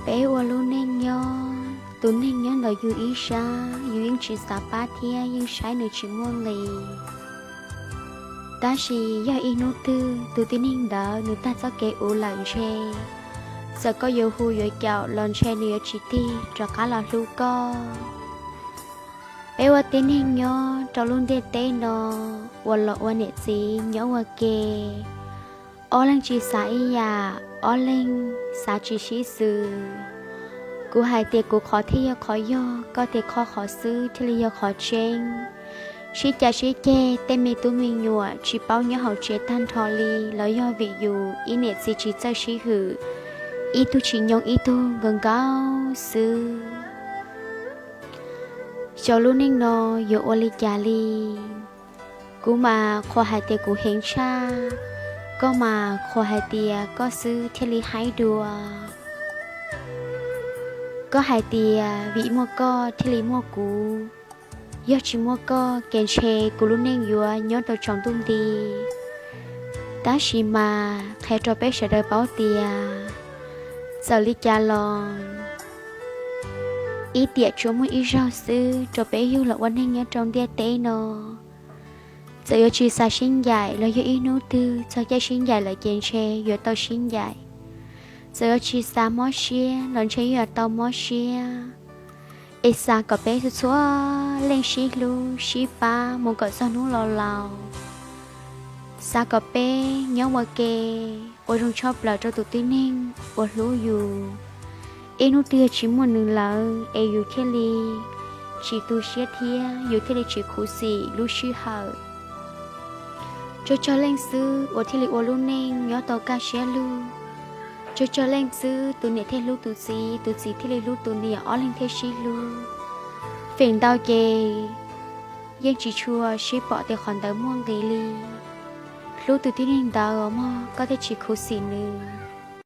Peb ua lub neej nyob, tus neeg nyob ntawm yus ib sab, yus yeej tsis xav pab thiab yeej saib nws tsis muaj nqis. Tab sis yog ib hnub twg tus tib neeg ntawd nws tag txoj kev uv lawm ntshe, txawm koj yuav hu yuav caum los ntshe nws yuav tsis tig rov qab los hlub koj. Peb ua tib neeg nyob rau lub ntiaj teb no, uas los ua niam txiv nyob ua ke, ob leeg tsis xav ib yam, ob leeg xav tsis sib xws. Kuv hais tias kuv qhov thiaj yog qhov yog, koj tias koj qhov xwb thiaj li yog qhov tseeb. Sib cav sib ceg tej me tub me nyuam tsis paub nyob hauv tsev tag nrho li los yog vim yus ib niam txiv tsis txawj sib hwm, ib tug tsis nyoo ib tug nkaus nkaus xwb. Xyov lub neej no yuav ua li cas li. Kuv mas qhuas hais tias kuv heev tshaj, koj mas qhuas hais tias koj xwb thiaj li haib dua. Koj hais tias vim muaj koj thiaj li muaj kuv, yog tsis muaj koj ces ntshe kuv lub neej yuav nyob tau tsaus ntuj nti. Tab sis mas qhia rau peb sawv daws paub tias txawm li cas los ib tiam tsuas muaj ib zaug xwb rau peb yug los ua neeg nyob rau ntiaj teb no. Txawm yuav tsis xav sib ncaim los yog ib hnub twg txog caij sib ncaim lawm ces ntshe yuav tau sib ncaim. Txawm yuav tsis xav mob siab los ntshe yuav tau mob siab. Es xav kom peb txhua txhua leej sib hlub sib pab mus kom txog hnub laus laus. Xav kom peb nyob ua ke ua zoo tshaj plaws rau tus tib neeg uas hlub yus. Ib hnub twg tsis muaj nws lawm es yus thiaj li tsis tu siab thiab yus thiaj li tsis khuv xim lub sij hawm. Tsawg tsawg leej xwb uas thiaj li ua lub neej nyob tau kaj siab lug. Tsawg tsawg leej xwb tus niam thiaj hlub tus txiv, tus txiv thiaj li hlub tus niam, ob leeg thiaj sib hlub. Feem ntau ces yeej tsis tshua sib pom tias qhov ntawd muaj nqis li. Hlub tus tib neeg ntawd mog koj thiaj tsis khuv xim nws.